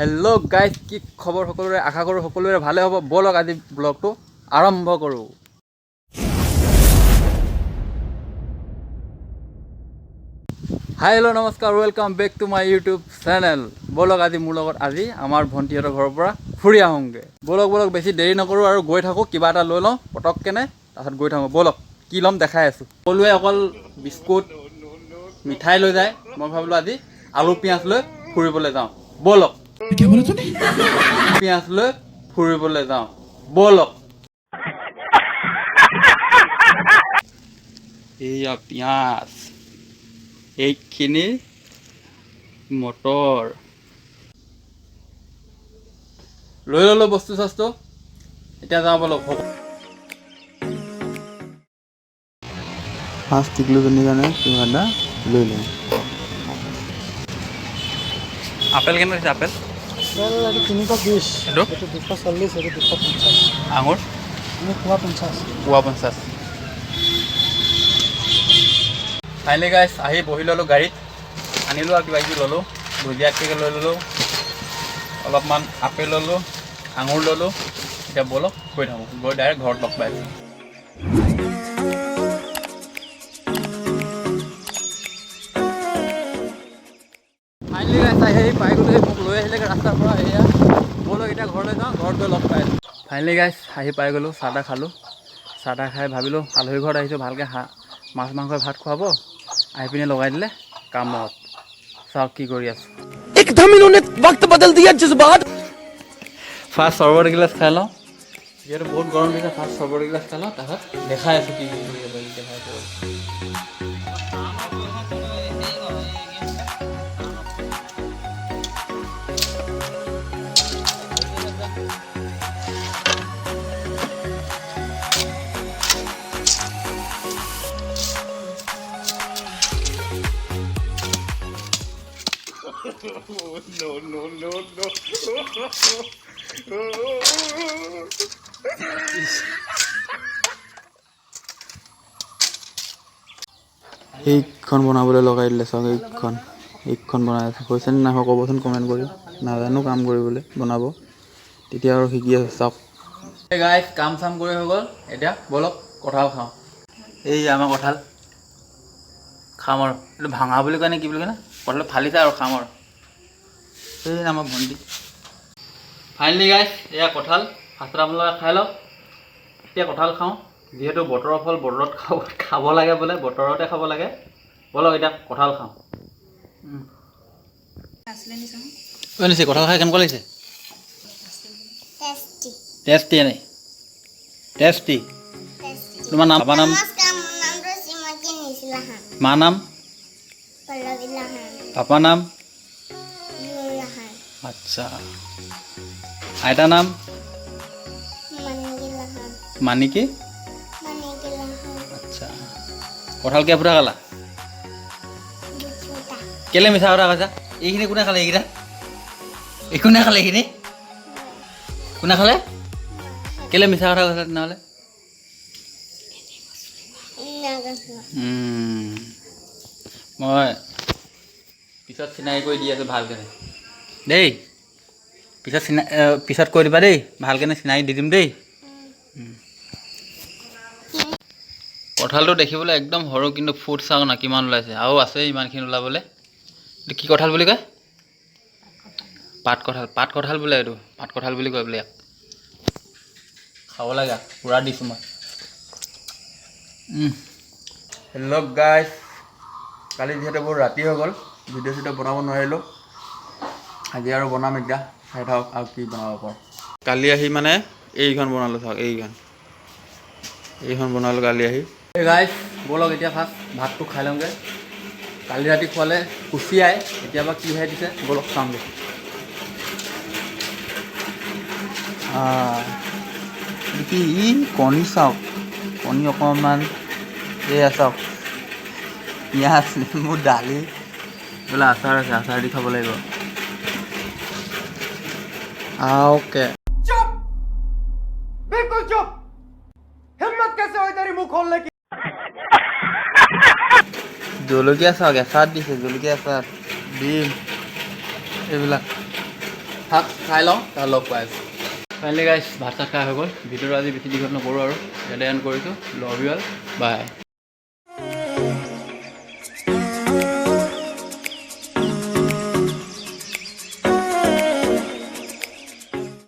Hello' guys, কি খবৰ সকলোৰে? আশা কৰোঁ সকলোৰে ভালে হ'ব। ব'লক, আজি ব্লগটো আৰম্ভ কৰোঁ। হাই, হেল্ল', নমস্কাৰ, welcome back to my YouTube channel. ব'লক, আজি মোৰ লগত আজি আমাৰ ভণ্টিহঁতৰ ঘৰৰ পৰা ফুৰি আহোঁগৈ। ব'লক ব'লক, বেছি দেৰি নকৰোঁ আৰু গৈ থাকোঁ। কিবা এটা লৈ লওঁ পটককেনে, তাৰপাছত গৈ থাকোঁ। ব'লক, কি ল'ম দেখাই আছোঁ। সকলোৱে অকল বিস্কুট মিঠাই লৈ যায়, মই ভাবিলোঁ আজি আলু পিঁয়াজ লৈ ফুৰিবলৈ যাওঁ। ব'লক, পিঁয়াজ লৈ ফুৰিবলৈ যাওঁ ব'লক। এইয়া পিঁয়াজ, এইখিনি মটৰ। লৈ ল'লোঁ বস্তু চস্তু, এতিয়া যাওঁ ব'লক। ফাৰ্ষ্ট টিকলুজনীৰ কাৰণে কিবা এটা লৈ লওঁ। আপেল কেনেকুৱা দিছে আপেল? আপেল এইটো 320। এইটো? এইটো 240, এইটো 250। আঙুৰ? আমি পোৱা 50। পোৱা 50। ফাইনেলি গাইছ, আহি বহি ল'লোঁ গাড়ীত। আনিলোঁ আৰু কিবা কিবি ল'লোঁ, ভুজিয়া কেক লৈ ল'লোঁ, অলপমান আপেল ল'লোঁ, আঙুৰ ল'লোঁ। এতিয়া ব'লক গৈ থাকোঁ, গৈ ডাইৰেক্ট ঘৰত লগ পাই আছোঁ। ফাইনেলি গাইছ, আহি আহি পাই গ'লোঁ। মোক লৈ আহিলেগৈ ৰাস্তাৰ পৰা। এয়া ব'লক, এতিয়া ঘৰলৈ যাওঁ, ঘৰত গৈ লগ পাই আছোঁ। ফাইনেলি গাইছ, আহি পাই গ'লোঁ, চাহ তাহ খালোঁ। চাহ তাহ খাই ভাবিলোঁ আলহী ঘৰত আহিছোঁ, ভালকৈ হাঁহ মাছ মাংস ভাত খুৱাব। আহি পিনে লগাই দিলে কামত। চাওক কি কৰি আছোঁ। एकदम इन्होंने वक्त बदल दिया, जज्बात। ফাৰ্ষ্ট চৰ্বত এগিলাচ খাই লওঁ, যিহেতু বহুত গৰম দিছে। ফাৰ্ষ্ট চৰ্বত এগিলাচ খাই লওঁ, তাৰপাছত দেখাই আছোঁ কি কি কৰিব পাৰি, দেখাই আছোঁ। এইখন বনাবলৈ লগাই দিলে। চাওক, এইখন এইখন বনাই আছে। হৈছেনে নাই হোৱা ক'বচোন কমেণ্ট কৰি। নাজানো কাম কৰিবলৈ, বনাব তেতিয়া আৰু শিকি আছোঁ, চাওক। গাইজ, কাম চাম কৰি হৈ গ'ল। এতিয়া ব'লক কঁঠাল খাওঁ। এই আমাৰ কঁঠাল খাম আৰু। এইটো ভাঙা বুলি কয় নে কি বুলি কয় না, কঁঠালটো ফালিছে আৰু খাম আৰু। এই আমাৰ ভণ্টি। ফাইনেলি গাইজ, এয়া কঁঠাল। ফাৰ্ষ্টত আপোনালোকে খাই লওক। এতিয়া কঁঠাল খাওঁ, যিহেতু বতৰৰ ফল বতৰত খাব খাব লাগে বোলে, বতৰতে খাব লাগে। ব'লক, এতিয়া কঁঠাল খাওঁ। ঐ নিছে, কঁঠাল খাই কেনেকুৱা লাগিছে? টেষ্টি। টেষ্টি, এনেই টেষ্টি। তোমাৰ নাম, বাবা নাম? নমস্কাৰ, মোৰ নামটো শ্ৰীমতী নিচিলাহান। মা নাম? পল্লৱী লাহান। পাপা নাম? জুন লাহান। আচ্ছা, আইতা নাম? মানিকী লাহান। মানিকী? মানিকী লাহান। আচ্ছা, কঁঠাল কেই ফুটা খালা? দুফুটা। কেলে মিছা কথা কৈছা? এইখিনি কোনে খালে? এইকেইটা এই কোনে খালে? এইখিনি কোনে খালে? কেলে মিছা কথা কৈছা তেনেহ'লে? নাগাছো। মই পিছত চিনাকি কৰি দি আছোঁ ভালকৈ দেই। পিছত পিছত কৈ দিবা দেই, ভালকৈ চিনাকি দি দিম দেই। কঁঠালটো দেখিবলৈ একদম সৰু, কিন্তু ফুট চাওক না কিমান ওলাইছে। আৰু আছে ইমানখিনি ওলাবলৈ। এইটো কি কঁঠাল বুলি কয়? পাত কঁঠাল, পাত কঁঠাল বোলে। এইটো পাত কঁঠাল বুলি কয় বোলে। ইয়াক খাব লাগে, পূৰা দিছোঁ মই। হেল্ল' গাইজ, কালি যিহেতু বহুত ৰাতি হৈ গ'ল, ভিডিঅ' চিডিঅ' বনাব নোৱাৰিলোঁ। আজি আৰু বনাম। এতিয়া চাই থাকক আৰু কি বনাব পাৰোঁ। কালি আহি মানে এইখন বনালোঁ, চাওক, এইখন এইখন বনালোঁ কালি আহি। গাইজ, ব'লক, এতিয়া ফাৰ্ষ্ট ভাতটো খাই লওঁগৈ। কালি ৰাতি খোৱালে কুচিয়াই, এতিয়া বা কিহে দিছে, ব'লক চাওঁগৈ। এইটো কি? ই কণী, চাওক, কণী অকণমান। এয়া চাওক, পিঁয়াজ, নেমু, দালি, বোলে আচাৰ আছে, আচাৰ দি খাব লাগিব। অ'কে। बिल्कुल चुप। हिम्मत कैसे हुई तेरी मुंह खोलने की? জলকীয়া চাওক, এচাত দিছে জলকীয়া এচাত, ডিম, এইবিলাক। ভাত খাই লওঁ, তাৰ লগ পাই আছোঁ। ফাইনেলি গাইছ, ভাত চাত খাই হৈ গ'ল। ভিডিঅ'টো আজি বেছি দীঘল নকৰোঁ আৰু ইয়াতে এণ্ড কৰিছোঁ। Love you all, bye.